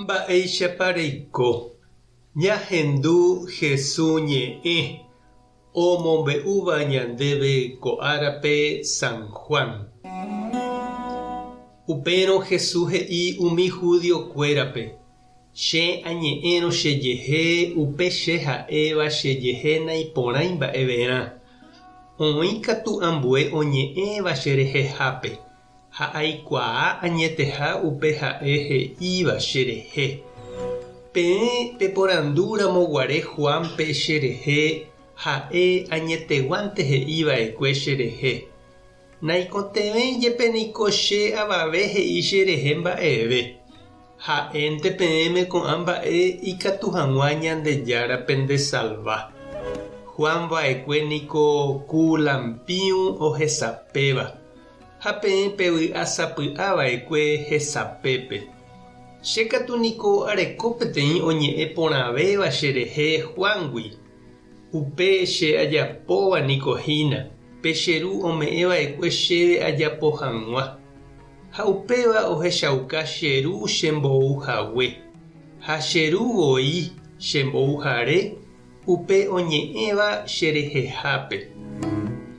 Mba'éichapa reiko? Ñahendu Hesu ñe'ẽ omombe'úva ñandéve ko árape San Juan. Upérõ Hesu he'i umi judiokuérape, Che añe'ẽrõ chejehe upe che ha'éva chejehe naiporãi mba'everã. Oĩ katu ambue oñe'ẽva cherehehápe, Ha aikuaa añeteha upe ha'e he'íva che rehe. Peẽ peporandu ramo guare Juánpe che rehe, ha'e añeteguánte he'i va'ekue che rehe. Naikotevẽi jepe niko che avave he'i che rehe mba'eve. Ha'énte peẽme ko'ã mba'e ikatu hag̃ua Ñandejára pendesalva. Juan va'ekue niko ku lampĩu ohesapéva. Ha peẽ pevy'a sapy'a va'ekue hesapépe. Che katu niko areko peteĩ oñe'ẽ porãvéva che rehe Juángui. Upe che ajapóva niko hína, pe che Ru ome'ẽ va'ekue chéve ajapo hag̃ua. Ha upéva ohechauka che Ru chembou hague. Ha che Ru voi chembouhare Upe oñe'ẽva che rehehápe.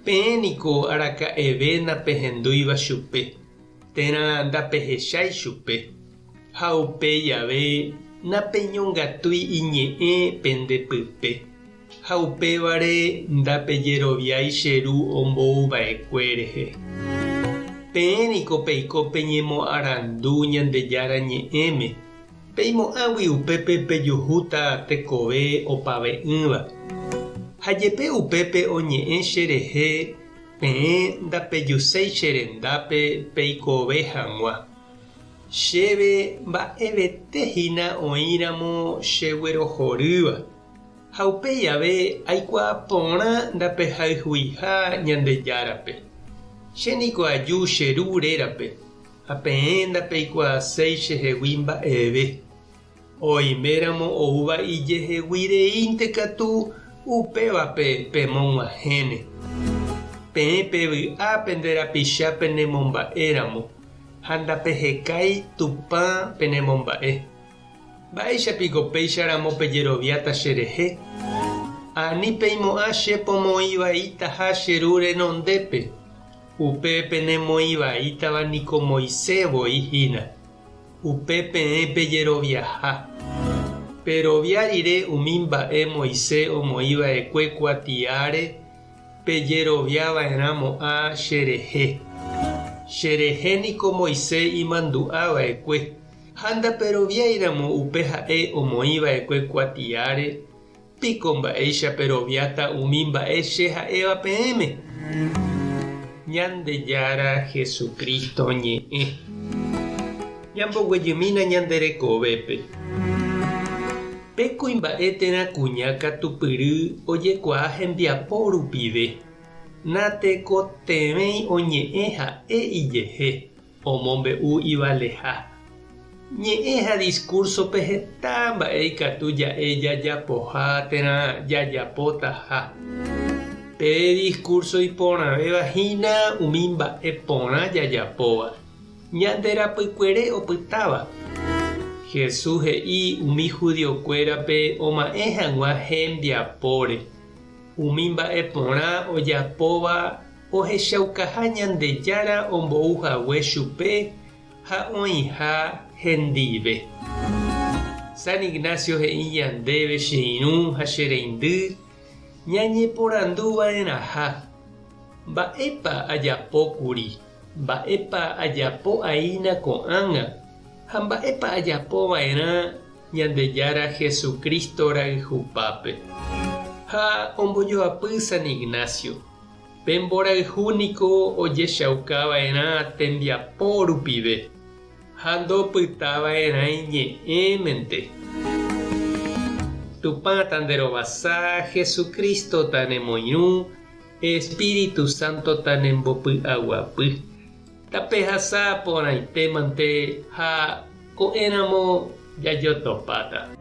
Peẽ niko araka'eve napehendúiva chupe, térã ndapehechái chupe, ha upe jave napeñongatúi iñe'ẽ pende pype, ha upévare ndapejeroviái che Ru ombou va'ekue rehe. Peẽ niko peiko peñemoarandu Ñandejára Ñe'ẽme, Peimo'ãgui upépe pejuhúta tekove opave'ỹva. Ha jepe upépe oñe'ẽ che rehe peẽ ndapejuséi che rendápe peikove hag̃ua. Chéve mba'evete hína oĩramo cheguerohorýva, ha upéi ave aikuaa porã ndapehayhuiha Ñandejárape. Che niko aju che Ru rérape, Ha peẽ ndapeikuaaséi chehegui mba'eve. Oiméramo oúva ijehegui reínte katu, upévape pemog̃uahẽne. Peẽ pevy'a pende rapicha penemomba'éramo, ha ndapehekái Tupã penemomba'e. Mba'éicha piko péicha ramo pejeroviáta cherehe? Ani peimo'ã che pomoĩ vaitaha che Ru renondépe. Upe penemoĩ vaítava niko Moisés voi hína, upe peẽ pejeroviaha. Perovia rire umi mba'e Moisés omoĩ va'ekue kuatiáre, pejerovia va'erã mo'ã che rehe. Che rehe niko Moisés imandu'a va'ekue, ha ndaperoviái ramo upe ha'e omoĩ va'ekue kuatiáre, Piko mba'éicha peroviáta umi mba'e che ha'éva peẽme? Ñandejára Jesucristo ñe'ẽ. Ñamboguejymína ñande rekovépe. Pe kuimba'e térã kuña katupyry ojekuaa hembiapo rupive. Natekotevẽi oñe'ẽ ha'e ijehe. Omombe'u ivaleha. Ñe'ẽ ha diskúrsope heta mba'e ikatu ja'e jajapoha térã jajapotaha. Pe diskúrso iporãvéva hína umi mba'e porã jajapóva, ñande rapykuere opytáva. Jesús he'i umi judiokuérape oma'ẽ hag̃ua hembiapóre, umi mba'e porã ojapóva Ohechaukaha Ñandejára ombou hague chupe ha oĩha hendive. San Ignacio he'i ñandéve che irũ ha che reindy ñañeporandu va'erãha, Mba'épa ajapo kuri, mba'épa ajapo aína ko'ág̃a ha mba'épa ajapo va'erã Ñandejára Jesucristo rayhupápe. Ha ombojoapy San Ignacio, Pe mborayhu niko ojechauka va'erã tembiapo rupive ha ndopyta va'erã iñe'ẽmente. Tupã tanderovasa, Jesucristo tanemoirũ, Espíritu Santo tanembopy'aguapy. Tapehasa porãitémante ha ko'ẽramo jajotopáta.